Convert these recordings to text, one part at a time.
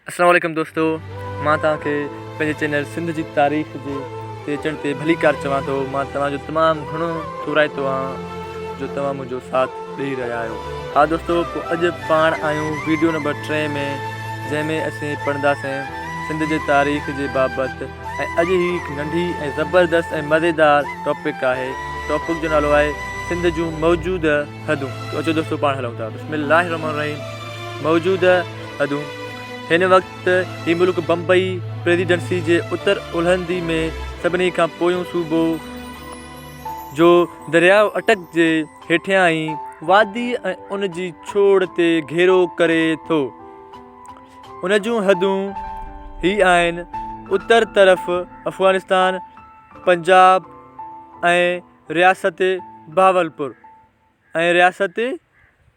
اسلام عليڪم دوستو مان توهان کي پنهنجي چينل سنڌ جي تاريخ جي تي اچڻ تي ڀليڪار چوان ٿو مان توهان جو تمام گهڻو ٿورائتو آهيان جو توهان منهنجو ساٿ ڏئي رهيا آهيو ها دوستو پوء اڄ پاڻ آهيون ويڊيو نمبر ٽي ۾ جنهن ۾ اسين پڙهنداسين سنڌ جي تاريخ جي بابت ۽ اڄ هي هڪ ننڍي ۽ زبردست ۽ مزيدار ٽاپڪ آهي ٽاپڪ جو نالو آهي سنڌ جون موجوده حدون تو اچو دوستو پاڻ هلون ٿا بسم الله الرحمن الرحيم موجوده حدون هن وقت هي ملڪ بمبئي پريزيڊنسي جي اتر الهندي ۾ سڀني کان پويون صوبو جو درياء اٽڪ جي هيٺيان ئي وادي ۽ ان جي ڇوڙ تي گهيرو ڪري ٿو ان جون حدون هي آهن اتر طرف افغانستان پنجاب ۽ رياست بهاولپور ۽ رياست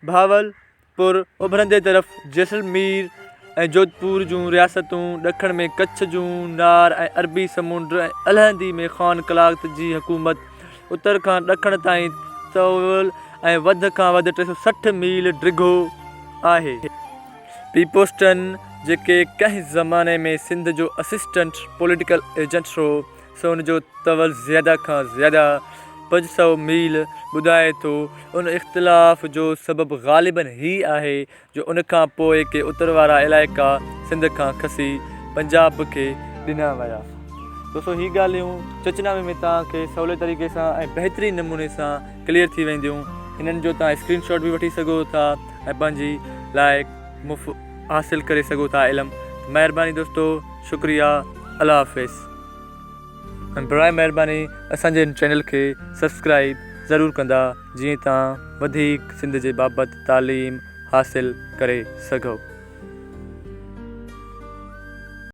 بهاولپور، اڀرندي طرف جيسلمير ۽ جوڌپور جون رياستون، ڏکڻ ۾ ڪڇ جون نار ۽ عربي سمنڊ ۽ الهندي ۾ خان قلات جي حڪومت، اتر کان ڏکڻ تائين طول ۽ وڌ کان وڌ 360 ميل ڊگهو آهي. پيپوسٽن، جيڪي ڪنهن زماني ۾ سنڌ جو اسسٽنٽ پوليٽيڪل ايجنٽ هو، سو ان جو طول زياده کان زياده 500 ميل ٻڌائي ٿو. ان اختلاف جو سبب غالباً هي آهي جو ان کان پوء ڪي اتر وارا علائقا سنڌ کان کسي پنجاب کي ڏنا ويا. دوستو هي ڳالهيون چچنامي ۾ توهان کي سولي طريقي سان ۽ بهترين نموني سان ڪليئر ٿي وينديون. انهن جو توهان اسڪرين شاٽ به وٺي سگهو ٿا ۽ پنهنجي لاء مف حاصل ڪري سگهو ٿا علم. مهرباني دوستو شڪريه الله حافظ. ۽ براء مهرباني اسان جي هن چينل کي سبسڪرائيب ضرور ڪندا جيئن توهان وڌيڪ سنڌ جي بابت تعليم حاصل ڪري سگهو.